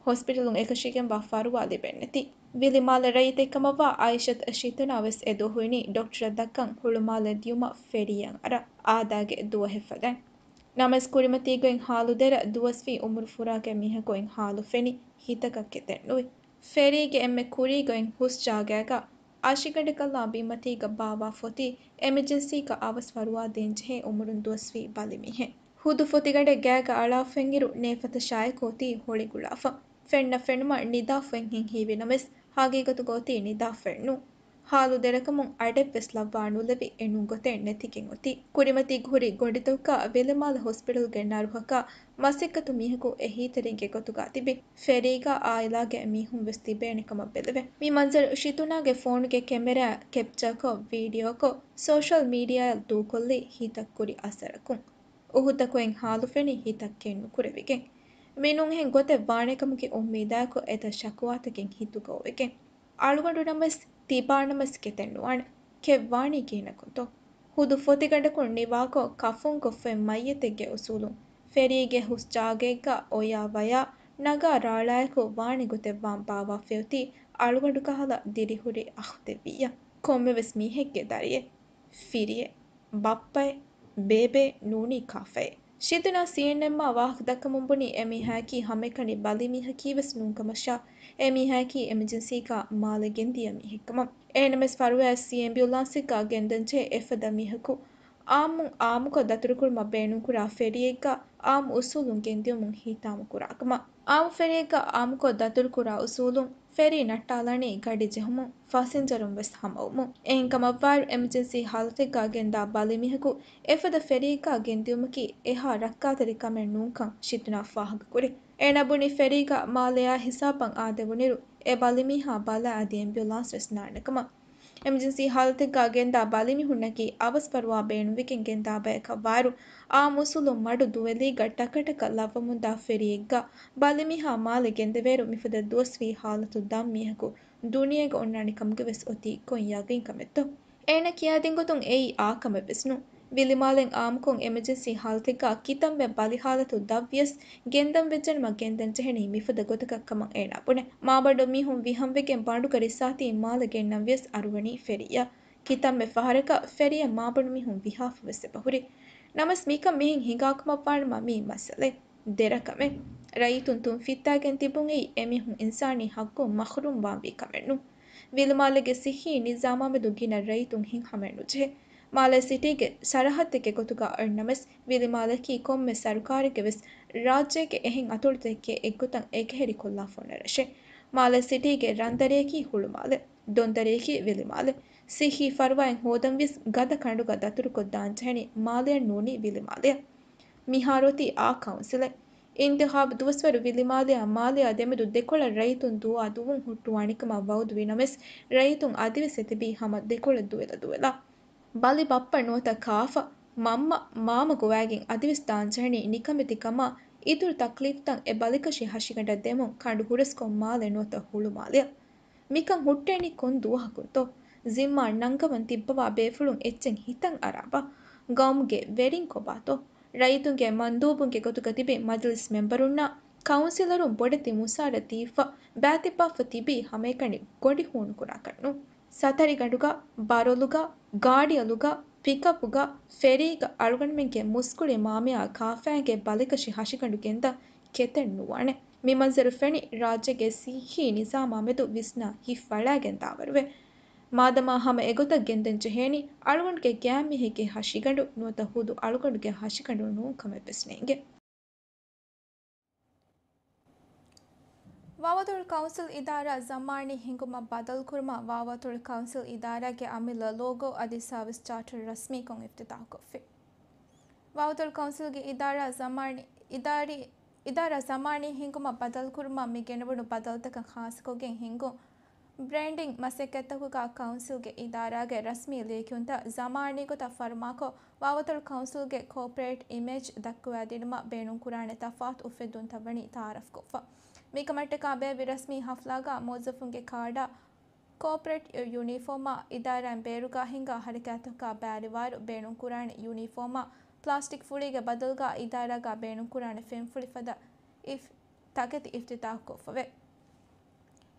ހޮސްޕިޓަލުން އެކަށީގެންވާ ފަރުވާ ލިބެންނެތި. ވިލިމާލެ ރައްޔިތެއްކަމަށްވާ އާއިޝަތު ޝިތުނާ ވެސް އެ ދުވަހު އިނީ ޑޮކްޓަރަށް ދައްކަން ހުޅުމާލެ ދިޔުމަށް ފެރީއަށް އަރާ އާދާގެ ދުވަހެއް ފަދައިން. ނަމަވެސް ކުރިމަތީގައި ހާލު ދެރަ ދުވަސްވީ އުމުރު ފުރާގެ މީހަކު އޮތް ހާލު ފެނި ހިތަކަށް ކެތެއްނުވި. ފެރީގެ އެންމެ ކުރީގައި ހުސް ޖާގައިގަ އަށިގަނޑަކަށްލާ ބިންމަތީގަ ބާއްވާ ފޮތި އެމަޖެންސީގަ އަވަސް ފަރުވާ ދޭންޖެހޭ އުމުރުން ދުވަސްވީ ބަލިމީހެއް. ހުދު ފޮތިގަނޑެއް ގާގަ އަޅާފައިންއިރު ނޭފަތަށާއެކު އޮތީ ހޮޅިގުޅާފަ. ފެންނަ ފެނުމަށް ނިދާފައިން ހިތް ހީވި ނަމަވެސް، ހަގީގަތުގަ އޮތީ ނިދާފައެއްނޫ. ހާލު ދެރަކަމުން އަޑެއްވެސް ލައްވާނުލެވި އެނޫން ގޮތެއް ނެތިގެން އޮތީ. ކުރިމަތީގަ ހުރި ގޮނޑިތަކުގަ ވިލިމާލެ ހޮސްޕިޓަލްގެ ނަރުހަކާ މަސައްކަތު މީހަކު އެހީތެރިންގެ ގޮތުގަ ތިބި، ފެރީގަ އާއިލާގެ މީހުން ވެސް ތިބޭނެ ކަމަށް ބެލެވޭ. މި މަންޒަރު ޝިތުނާގެ ފޯނުގެ ކެމެރާއަށް ކެޕްޗާކޮށް، ވީޑިއޯކޮށް، ސޯޝަލް މީޑިއާއަށް ދޫކޮށްލީ ހިތަށް ކުރި އަސަރަކުން. އުހުދަކު އެއް ހާލު ފެނި ހިތަށް ކެތްނުކުރެވިގެން. މިނޫން އެހެން ގޮތެއް ވާނެކަމުގެ އުއްމީދާއެކު އެތައް ޝަކުވާތަކެއް ހިތުގަ އޮވެގެން. އަޅުގަނޑު ނަމަވެސް ތިބާ ނަމަވެސް ކެތެއް ނުވާނެ. ކެތްވާނީ ކިހިނަކުންތޯ؟ ހުދު ފޮތިގަނޑަކުން ނިވާކޮށް ކަފުންކޮށްފައި މައްޔަތެއްގެ އުސޫލުން ފެރީގެ ހުސް ޖާގައެއްގަ އޮޔާ ވަޔާ ނަގާ ރާޅާއެކު ވާނެ ގޮތެއް ވާން ބާއްވާފައި އޮތީ އަޅުގަނޑު ކަހަލަ ދިރިހުރި އަޚުތެއް ވިއްޔަ. ކޮންމެވެސް މީހެއްގެ ދަރިއެއް، ފިރިއެއް، ބައްޕައެއް، ބޭބެއެއް ނޫނީ ކާފައެއް. ޝިތުނާ ސީއެންއެމްއާ ވާހަކަ ދައްކަމުން ބުނީ އެމީހާއަކީ ހަމައެކަނި ބަލިމީހަކީވެސް ނޫންކަމަށާ، އެމީހާއަކީ އެމަޖެންސީގަ މާލެ ގެންދިޔަ މީހެއްކަމަށް. އޭނަމެސް ފަރުވާއަށް ސީ އެމްބިއުލާންސެއްގަ ގެންދަންޖެހޭ އެފަދަ މީހަކު އާއްމުން އާއްމުކޮށް ދަތުރުކުރުމަށް ބޭނުންކުރާ ފެރީއެއްގަ އާއްމު އުސޫލުން ގެންދިއުމުން ހިތާމަކުރާކަމަށް. އާއްމު ފެރީއެއްގަ އާއްމުކޮށް ދަތުރުކުރާ އުސޫލުން ފެރީ ނައްޓާލާނީ ގަޑި ޖެހުމުން، ފަސިންޖަރުން ވެސް ހަމަވުމުން. އެހެންކަމަށްވާއިރު، އެމަޖެންސީ ހާލަތެއްގަ ގެންދާ ބަލިމީހަކު އެފަދަ ފެރީއެއްގަ ގެންދިއުމަކީ އެހާ ރައްކާތެރި ކަމެއް ނޫންކަން ޝިތުނާ ފާހަގަކުރި. އޭނަ ބުނީ ފެރީގަ މާލެއާ ހިސާބަށް އާދެވުނިރު، އެ ބަލިމީހާ ބަލާ އަދި އެމްބިއުލާންސް ވެސް ނާންނަކަމަށް. އެމަޖެންސީ ހާލަތެއްގަ ގެންދާ ބަލިމީހުންނަކީ އަވަސް ފަރުވާ ބޭނުންވެގެން ގެންދާ ބަޔަކަށް ވާއިރު، އާއްމު އުސޫލުން މަޑު ދުވެލީގަ ޓަކަޓަކަ ލައްވަމުންދާ ފެރީއެއްގަ ބަލިމީހާ މާލެ ގެންދެވޭއިރު މިފަދަ ދުވަސްވީ ހާލަތު ދަށް މީހަކު ދުނިޔޭގަ އޮންނާނެ ކަމުގެ ވެސް އޮތީ ކޮން ޔަގީން ކަމެއްތޯ؟ އޭނަ ކިޔާދިން ގޮތުން އެއީ އާ ކަމެއް ވެސް ނޫން. ވިލިމާލެން އާއްމުކޮށް އެމަޖެންސީ ހާލަތެއްގަ ކިތަންމެ ބަލި ހާލަތު ދަށްވިޔަސް ގެންދަން ވެއްޖެނަމަ ގެންދަން ޖެހެނީ މިފަދަ ގޮތަކަށް ކަމަށް އޭނާ ބުނޭ. މާބަނޑު މީހުން ވިހަންވެގެން ބަނޑުގަ ރިއްސާތީ މާލެ ގެންނަން ވިޔަސް އަރުވަނީ ފެރީއަށް. ކިތަންމެ ފަހަރަކަށް ފެރީއަށް މާބަނޑު މީހުން ވިހާފަ ވެސް އެބަހުރި. ނަމަވެސް މިކަން މިހެން ހިނގާކަމަށްވާނަމަ މީ މައްސަލައެއް. ދެރަ ކަމެއް. ރައްޔިތުން ތުންފިއްތާގެން ތިބުނީ އެމީހުން އިންސާނީ ހައްގުން މަޙްރޫމް ވާންވީ ކަމެއްނޫން. ވިލިމާލެގެ ސިއްހީ ނިޒާމާމެދު ގިނަ ރައްޔިތުން ހިތްހަމައެއް ނުޖެހޭ. މާލެ ސިޓީގެ ސަރަހައްދެއްގެ ގޮތުގަ އޮތްނަމަވެސް، ވިލިމާލަކީ ކޮންމެ ސަރުކާރެއްގެ ވެސް ރާއްޖޭގެ އެހެން އަތޮޅުތަކެއް އެއްގޮތަށް އެކަހެރިކޮށްލާފަ އޮންނަ ރަށެއް. މާލެ ސިޓީގެ ރަންދަރިއަކީ ހުޅުމާލެ، ދޮންދަރިއަކީ ވިލިމާލެ. ސިއްހީ ފަރުވާއެއް ހޯދަން ވިޔަސް ގަދަ ކަނޑުގަ ދަތުރުކޮށް ދާންޖެހެނީ މާލެއަށް ނޫނީ ވިލިމާލެއަށް. މިހާރު އޮތީ އާ ކައުންސިލެއް. އިންތިޚާބު ދުވަސްވަރު ވިލިމާލެއާ މާލެއާ ދެމެދު ދެކޮޅަށް ރައްޔިތުން ދުވާ ދުވުން ހުއްޓުވާނެ ކަމަށް ވައުދުވި ނަމަވެސް، ރައްޔިތުން އަދިވެސް އެތިބީ ހަމަ ދެކޮޅަށް ދުވެލަ ދުވެލާ. ބަލި ބައްޕަ ނުވަތަ ކާފަ، މަންމަ، މާމަ ގޮވައިގެން އަދިވެސް ދާންޖެހެނީ ނިކަމެތި ކަމާ އިތުރު ތަކްލީފުތައް އެ ބަލިކަށި ހަށިގަނޑަށް ދެމުން ކަނޑު ހުރަސްކޮށް މާލެ ނުވަތަ ހުޅުމާލެއަށް. މިކަން ހުއްޓޭނީ ކޮން ދުވަހަކުންތޯ؟ ޒިންމާ ނަންގަވަން ތިއްބަވާ ބޭފުޅުން އެއްޗެއް ހިތަށް އަރާބާ؟ ގައުމުގެ ވެރިން ކޮބާތޯ؟ ރައްޔިތުންގެ މަންދޫބުންގެ ގޮތުގަ ތިބި މަޖިލިސް މެމްބަރުންނާ ކައުންސިލަރުން ބޮޑެތި މުސާރަ ދީފަ ބައިތިއްބާފަ ތިބީ ހަމައެކަނި ގޮނޑި ހޫނުކުރާކަށްނު. ސަތަރިގަނޑުގަ، ބަރޮލުގަ، ގާޑިއަލުގަ، ޕިކަޕުގަ، ފެރީގަ އަޅުގަނޑުމެންގެ މުސްކުޅި މާމެއާ ކާފައިގެ ބަލިކަށި ހަށިގަނޑު ގެންދާ ކެތެއް ނުވާނެ. މި މަންޒަރު ފެނި ރާއްޖޭގެ ސިއްހީ ނިޒާމާ މެދު ވިސްނާ ހިތް ފަޅާގެން ދާވަރުވޭ. މާދަމާ ހަމަ އެގޮތަށް ގެންދަން ޖެހޭނީ، އަޅުގަނޑުގެ ގާތްމީހެއްގެ ހަށިގަނޑު ނުވަތަ ހުދު އަޅުގަނޑުގެ ހަށިގަނޑު ނޫން ކަމެއް ވެސް ނޭނގެ. ވާވަތޮޅު ކައުންސިލް އިދާރާ ޒަމާނީ ހިންގުމަށް ބަދަލުކުރުމަށް ވާވަތޮޅު ކައުންސިލް އިދާރާގެ އަމިއްލަ ލޯގޯ އަދި ސާވިސް ޗާޓަރު ރަސްމީކޮށް އިފްތިތާޙްކޮށްފި. ވާވަތޮޅު ކައުންސިލްގެ އިދާރާ ޒަމާނީ، އިދާރީ، އިދާރާ ޒަމާނީ ހިންގުމަށް ބަދަލުކުރުމަށް މި ގެނެވުނު ބަދަލުތަކަށް ޚާއްޞަކޮށްގެން ހިންގުން ބްރޭންޑިންގ މަސައްކަތްތަކުގަ ކައުންސިލްގެ އިދާރާގެ ރަސްމީ ލިޔެކިޔުންތައް ޒަމާނީގޮތަށް ފަރުމާކޮށް، ވާވަތޮޅު ކައުންސިލްގެ ކޯޕަރޭޓް އިމޭޖް ދައްކަވައިދިނުމަށް ބޭނުންކުރާނެ ތަފާތު އުފެއްދުންތައް ވަނީ ތައާރަފްކޮށްފަ. މިކަމަށްޓަކާ ބޭއްވި ރަސްމީ ހަފްލާގަ މުވައްޒަފުންގެ ކާޑާ، ކޯޕަރޭޓް ޔުނީފޯމާ، އިދާރާއިން ބޭރުގަ ހިނގާ ހަރަކާތްތަކާ ބައިވެރިވާއިރު ބޭނުންކުރާނެ ޔުނީފޯމާ، ޕްލާސްޓިކް ފުޅީގެ ބަދަލުގަ އިދާރާގަ ބޭނުންކުރާނެ ފެންފުޅި ފަދަ އިފް، ތަކެތި އިފްތިތާޙްކޮށްފަވޭ.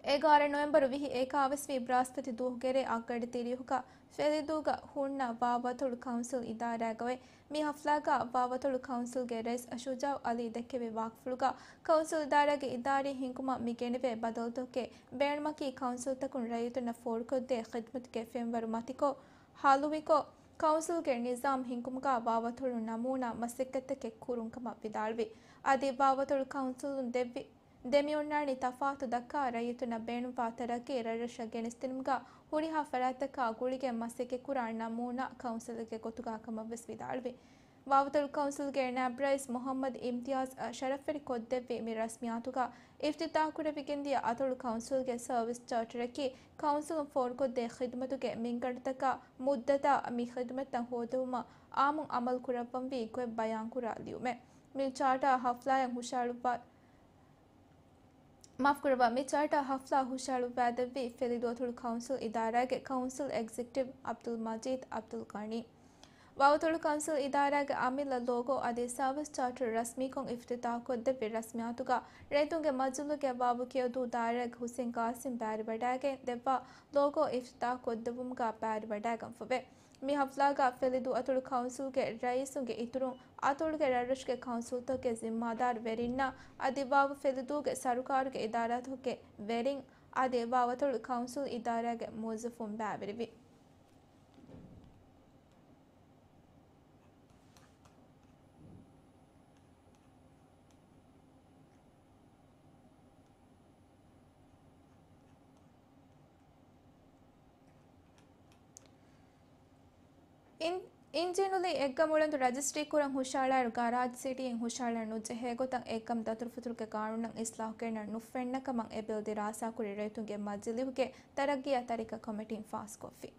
އެގާރަ ނޮވެމްބަރު ވިހި އެކާވީސް ވީ ބްރާސްފަތި ދުވަހުގެރޭ އަށްގަޑި ތިރީހުގަ ފެލިދޫގަ ހުންނަ ވާވަތޮޅު ކައުންސިލް އިދާރާގައި. މި ހަފްލާގަ ވާވަތޮޅު ކައުންސިލްގެ ރައީސް ޝުޖާއު އަލީ ދެއްކެވި ވާކްފުޅުގަ، ކައުންސިލް އިދާރާގެ އިދާރީ ހިންގުމަށް މި ގެނެވޭ ބަދަލުތަކުގެ ބޭނުމަކީ ކައުންސިލްތަކުން ރައްޔިތުންނަށް ފޯރުކޮށްދޭ ޚިދްމަތުގެ ފެންވަރު މަތިކޮށް، ހަލުވިކޮށް، ކައުންސިލްގެ ނިޒާމް ހިންގުމުގަ ވާވަތޮޅު ނަމޫނާ މަސައްކަތްތަކެއް ކުރުން ކަމަށް ވިދާޅުވި. އަދި ވާވަތޮޅު ކައުންސިލުން ދެއްވި ދެމިއޮންނާނީ ތަފާތު ދައްކާ ރައްޔިތުންނަށް ބޭނުންވާ ތަރައްގީ ރަށްރަށަށް ގެނެސްދިނުމުގަ ހުރިހާ ފަރާތްތަކާ ގުޅިގެން މަސައްކަތްކުރާ ނަމޫނާ ކައުންސިލެއްގެ ގޮތުގަ ކަމަށްވެސް ވިދާޅުވި. ވާވަތޮޅު ކައުންސިލްގެ ނާއިބް ރައީސް މުޙައްމަދު އިމްތިޔާޒް ޝަރަފްވެރި ކޮށްދެއްވި މި ރަސްމިއްޔާތުގަ އިފްތިތާޙްކުރެވިގެންދިޔަ އަތޮޅު ކައުންސިލްގެ ސަރވިސް ޗާޓަރަކީ ކައުންސިލުން ފޯރުކޮށްދޭ ޚިދުމަތުގެ މިންގަނޑުތަކާ މުއްދަތާ މި ޚިދުމަތްތައް ހޯދުވުމަށް އާއްމުން އަމަލު ކުރައްވަންވީ ގޮތް ބަޔާންކުރާ ލިޔުމެއް. މި ޗާޓާ ހަފްލާއަށް ހުށަހަޅުއްވާ، މާފުކުރައްވާ، މި ޗާޓާ ހަފްލާ ހުށަހަޅުއްވައިދެއްވީ ފެލިދޫއަތޮޅު ކައުންސިލް އިދާރާގެ ކައުންސިލް އެގްޒެކްޓިވް އަބްދުލް މަޖީދު އަބްދުލް ޣަނީ. ވާވަތޮޅު ކައުންސިލް އިދާރާގެ އަމިއްލަ ލޯގޯ އަދި ސާވިސް ޗާޓަރު ރަސްމީކޮށް އިފްތިތާޙްކޮށްދެއްވި ރަސްމިއްޔާތުގަ ރައްޔިތުންގެ މަޖިލީހުގެ ވާވު ކެޔޮދޫ ދާއިރާގެ ހުސެން ޤާސިމް ބައިވެރިވަޑައިގެން ދެއްވާ ލޯގޯ އިފްތިތާޙްކޮށްދެއްވުމުގަ ބައިވެރިވަޑައިގެންފަވޭ. މި ހަފްލާގަ ފެލިދޫއަތޮޅު ކައުންސިލްގެ ރައީސުންގެ އިތުރުން، އަތޮޅުގެ ރަށްރަށުގެ ކައުންސިލްތަކުގެ ޒިންމާދާރު ވެރިންނާ އަދި ވާވު ފެލިދޫގެ ސަރުކާރުގެ އިދާރާތަކުގެ ވެރިން އަދި ވާވަތޮޅު ކައުންސިލް އިދާރާގެ މުވައްޒަފުން ބައިވެރިވި. އިން-، އިންޖީނުލީ އެއްގަމުޅަނދު ރަޖިސްޓްރީކުރަން ހުށަހަޅާއިރު، ގަރާޖް ސިޓީއިން ހުށަހަޅަން ނުޖެހޭ ގޮތަށް އެއްގަމު ދަތުރުފުތުރުގެ ގާނޫނަށް އިސްލާހު ގެންނަން ނުފެންނަ ކަމަށް އެ ބިލް ދިރާސާކުރި ރައްޔިތުންގެ މަޖިލީހުގެ ތަރައްގީއާ ތަރިކަ ކޮމިޓީން ފާސްކޮށްފި.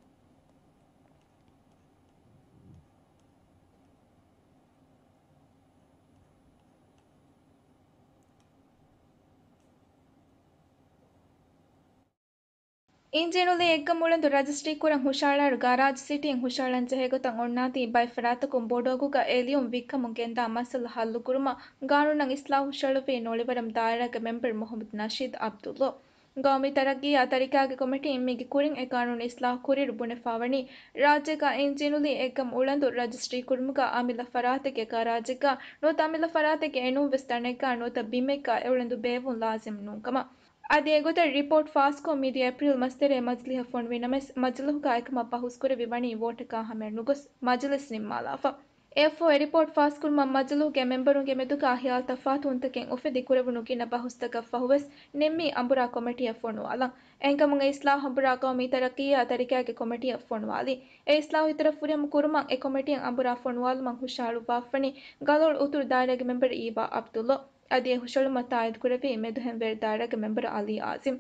އިންޖީނުލީ އެއްގަމުޅަނދު ރަޖިސްޓްރީކުރަން ހުށަހަޅާއިރު، ގަރާޖް ސިޓީއިން ހުށަހަޅަން ޖެހޭ ގޮތަށް އޮންނާތީ ބައެއް ފަރާތްތަކުން ބޮޑު އަގުގަ އެ ލިޔުން ވިއްކަމުން ގެންދާ މައްސަލަ ހައްލުކުރުމަށް ގާނޫނަށް އިސްލާހު ހުށަހަޅުއްވީ ނޮޅިވަރަމް ދާއިރާގެ މެމްބަރު މުޙައްމަދު ނަޝީދު އަބްދުﷲ. ގައުމީ ތަރައްގީއާ ތަރިކާގެ ކޮމިޓީން މީގެ ކުރިން އެ ގާނޫނު އިސްލާހު ކުރިއިރު ބުނެފާވަނީ، ރާއްޖޭގަ އިންޖީނުލީ އެއްގަމު އުޅަނދު ރަޖިސްޓްރީ ކުރުމުގަ އަމިއްލަ ފަރާތެއްގެ ގަރާޖެއްގަ ނުވަތަ އަމިއްލަ ފަރާތެއްގެ އެނޫންވެސް ތަނެއްގަ ނުވަތަ ބިމެއްގަ އެ އުޅަނދު ބޭއްވުން ލާޒިމް ނޫންކަމަށް. އަދި އެގޮތަށް ރިޕޯޓް ފާސްކޮށް މިދިޔަ އޭޕްރީލް މަސްތެރޭ މަޖިލީހަށް ފޮނުވި ނަމަވެސް، މަޖިލީހުގަ އެކަމަށް ބަހުސްކުރެއްވި ވަނީ ވޯޓަކާ ހަމަޔަށް ނުގޮސް މަޖިލިސް ނިންމާލާފަ. އެއަށްފަހު އެ ރިޕޯޓް ފާސްކުރުމަށް މަޖިލީހުގެ މެމްބަރުންގެ މެދުގަ ހިޔާލު ތަފާތުވުންތަކެއް އުފެދި ކުރެވުނު ގިނަ ބަހުސްތަކަށް ފަހުވެސް ނިންމީ އަނބުރާ ކޮމިޓީއަށް ފޮނުވާލަން. އެހެންކަމުން އެ އިސްލާހު އަނބުރާ ގައުމީ ތަރައްގީއާ ތަރިކާގެ ކޮމިޓީއަށް ފޮނުވާލީ. އެ އިސްލާހު އިތުރަށް ފުރިހަމަ ކުރުމަށް އެ ކޮމިޓީއަށް އަނބުރާ ފޮނުވާލުމަށް ހުށަހަޅުއްވާފަވަނީ ގަލޮޅު އުތުރު ދާއިރާގެ މެމްބަރު އީވާ އަބްދުﷲ. އަދި އެ ހުށަހެޅުމަށް ތާއީދުކުރެއްވީ މެދުހެންވެރި ދާއިރާގެ މެމްބަރު އަލީ އާޒިމް.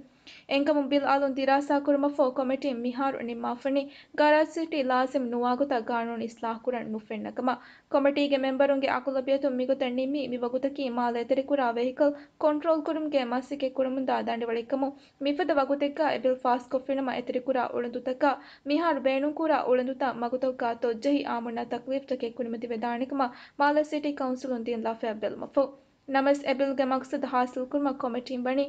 އެހެންކަމުން ބިލް އަލުން ދިރާސާކުރުމަށްފަހު ކޮމިޓީން މިހާރު ނިންމާފަނީ، ގަރާޖް ސިޓީ ލާޒިމް ނުވާގޮތަށް ގާނޫނު އިސްލާހުކުރަން ނުފެންނަ ކަމަށް. ކޮމިޓީގެ މެމްބަރުންގެ އަޣުލަބިއްޔަތުން މިގޮތަށް ނިންމީ، މި ވަގުތަކީ މާލެ އެތެރެކުރާ ވެހިކަލް ކޮންޓްރޯލްކުރުމުގެ މަސައްކަތްކުރަމުންދާ ދަނޑިވަޅެއްކަމުން، މިފަދަ ވަގުތެއްގަ އެ ބިލް ފާސްކޮށްފިނަމަ، އެތެރެކުރާ އުޅަނދުތަކާ މިހާރު ބޭނުންކުރާ އުޅަނދުތައް މަގުތަކުގަ ތޮއްޖެހި އާއްމުންނަށް ތަކްލީފްތަކެއް ކުރިމަތިވެދާނެކަމަށް މާލެ ސިޓީ ކައުންސިލުން ދިން ލަފަޔަށް ބެލުމަށްފަހު. ނަމަވެސް އެ ބިލްގެ މަގްސަދު ހާސިލްކުރުމަށް ކޮމިޓީން ވަނީ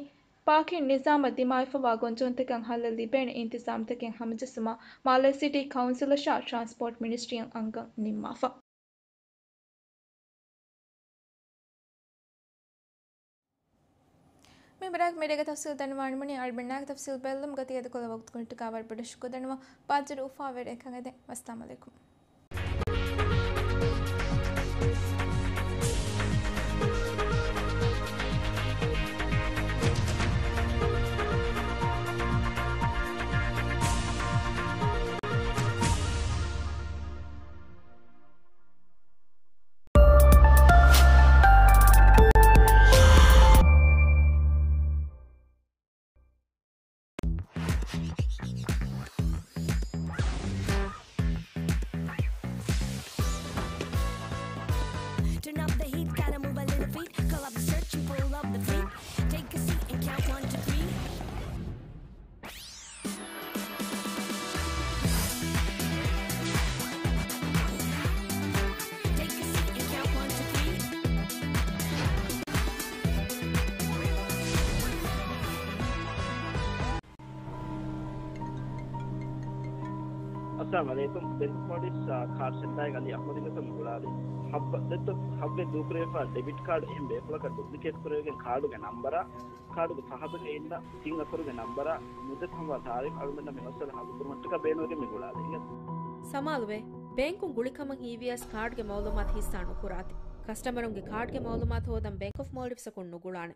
ޕާކިން ނިޒާމަށް ދިމާވެފަވާ ގޮންޖެހުންތަކަށް ހައްލެއް ލިބޭނެ އިންތިޒާމްތަކެއް ހަމަޖެއްސުމަށް މާލެ ސިޓީ ކައުންސިލަށާ ޓްރާންސްޕޯޓް މިނިސްޓްރީއަށް އަންގަން ނިންމާފަ. މި ބައިގެ މިޑޭގެ ތަފްސީލް ދަންނަވާނަމުން އަޅުގަނޑުމެންނާ ތަފްސީލް ބެއްލުމުގަ ތި އެދިކޮޅަށް ވަގުތުކޮށްލިއްޓަކާ ވަރަށް ބޮޑަށް ޝުކުރު ދަންނަވަން. ބާއްޖަވެރި އުފާވެރި އެކަން އެދެން. އައްސަލާމު ޢަލައިކުމް. Turn up the heat, gotta move a little feet. Call up the search and pull up the fleet. Take a seat and count one, two, three. Take a seat and count one, two, three. އައްސަލާމު ޢަލައިކުމް. ދެން ޕޮލިސް، އާ، ކާޑް ސެންޓާއެއްގަ އަލީ އަޙްމަދު ގޮތަށް މި ގުޅާލީ. ހައްވަ، ދެއްތޯ، ހައްވައިން ދޫކުރެވިފަ ޑެބިޓް ކާޑް އެހެން ބޭފުޅަކަށް ޑުޕްލިކޭޓް ކުރެވިގެން ކާޑުގެ ނަންބަރާ، ކާޑުގެ ފަހަތުގަ އިންނަ ތިން އަކުރުގެ ނަންބަރާ، މުއްދަތު ހަމަވާ ތާރީޚް އަޅުގަނޑަށް މި މައްސަލަ ހައްލުކުރުމަށްޓަކާ ބޭނުންވެގެން މި ގުޅާލީ. ސަމާލުވޭ، ބޭންކުން ގުޅިކަމަށް ހީވިޔަސް ކާޑްގެ މައުލޫމާތު ހިއްސާ ނުކުރާތި. ކަސްޓަމަރުންގެ ކާޑްގެ މައުލޫމާތު ހޯދަން ބޭންކް އޮފް މޯލްޑިވްސްއަކުން ނުގުޅާނެ.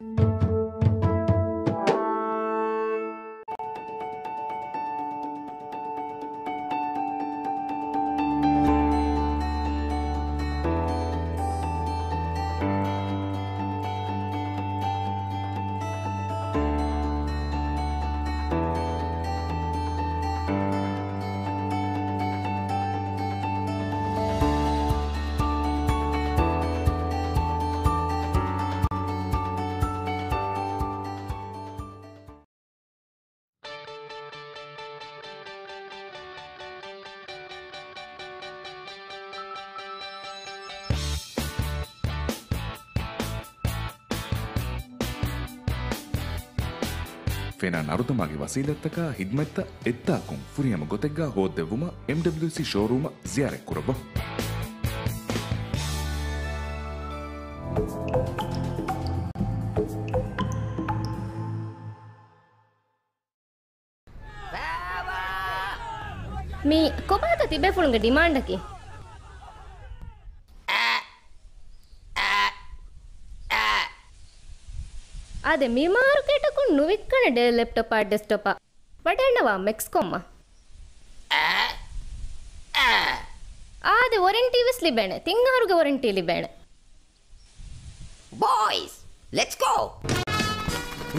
ފެނާ ނަރުދަމާގެ ވަސީލަތްތަކާ ހިދްމަތްތައް އެއްދާކުން ފުރިހަމަ ގޮތެއްގަ ހޯއްދެއްވުމަށް އެމްޑަބްލިއުސީ ޝޯރޫމަށް ޒިޔާރަތްކުރައްވަ. މީ ކޮބާތަ ތިބޭފުޅުންގެ ޑިމާންޑަކީ؟ އާދެ، މި މާރުކޭޓަކުން ނުވިއްކަނެ ޑެލް ލެޕްޓޮޕާ ޑެސްކްޓޮޕާ. ވަޑައިންނަވާ މެކްސްކޮމްއަށް. އާދެ، ވޮރެންޓީ ވެސް ލިބޭނެ. ތިން އަހަރުގެ ވޮރެންޓީ ލިބޭނެ. ބޯއިޒް، ލެޓްސް ގޯ!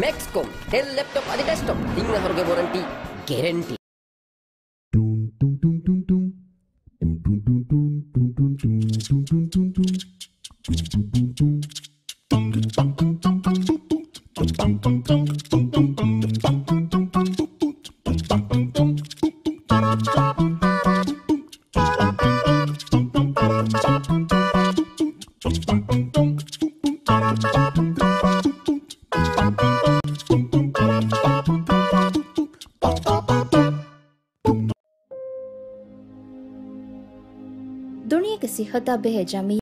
މެކްސްކޮމް، ޑެލް ލެޕްޓޮޕް އަދި ޑެސްކްޓޮޕް، ތިން އަހަރުގެ ވޮރަންޓީ ގެރެންޓީ. ދުނިޔޭގެ ސިއްހަތާ ބެހޭ ޖަމިއްޔާ